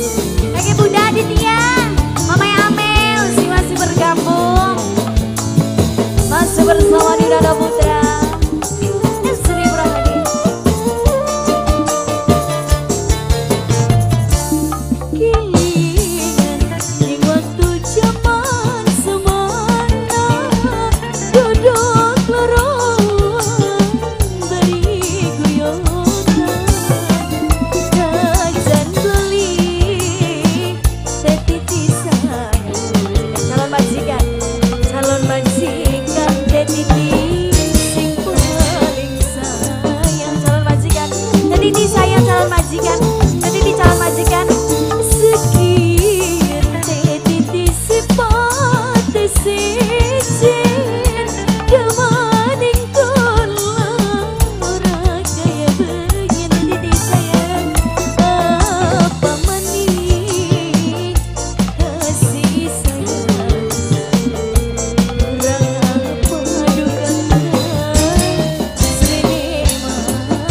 Lagi Bunda Aditya, Mama Amel sih masih bergabung. Masih bersama Dinanda Putra. Sri Prahadi. Kilingan ning waktu jaman semana duduk loroan beri guyonan najan beli tetiti sayang calon majikan tetiti sing paling sayang calon majikan tetiti sayang calon majikan tetiti calon majikan sekian tetiti sifat sejen demaning kula ora kaya bengen tetiti sayang apa maning kasih sayang kurang apa duka Srene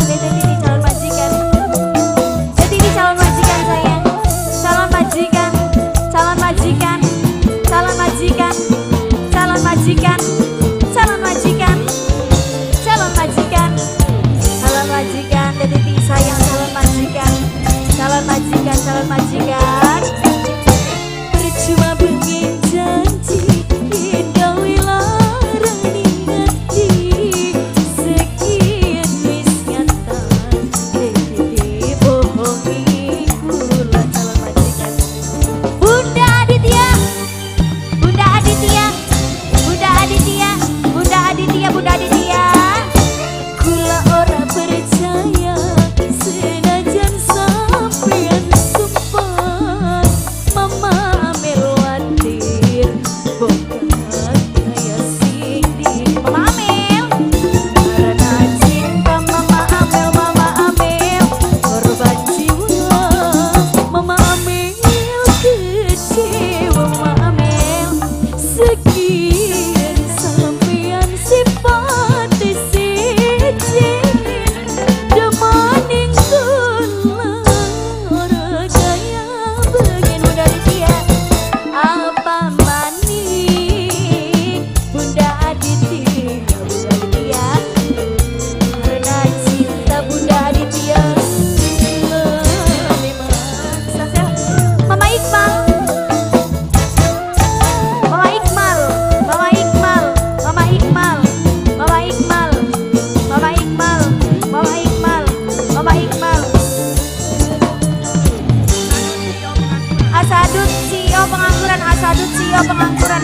tetiti calon majikan tetiti calon majikan sayang calon majikan calon majikan calon majikan calon majikan calon majikan calon majikan calon majikan tetiti sayang calon majikan calon majikan calon majikan percuma bengen janji yen gawe larani ati sekian wis nyata tetiti bohongi kula calon majikan Bunda Aditya Bunda Aditya Bunda Aditya Bunda Aditya Bunda Aditya kula ora percaya senajan sampean sumpah Mama Amel watir bukan kaya sing di Mama Amel karena cinta Mama Amel korban jiwa Mama Amel kecewa Mama Amel sekian sampean sifat sejen demaning kula ora kaya bengen Bunda Aditya apa maning Bunda Aditya Bunda Aditya karena cinta Bunda Aditya memang Mama Iqbal Mama Iqbal Mama Iqbal Mama Iqbal Mama Iqbal Mama Iqbal Mama Iqbal Mama Iqbal Asadut CEO pengangguran Asadut CEO pengangguran.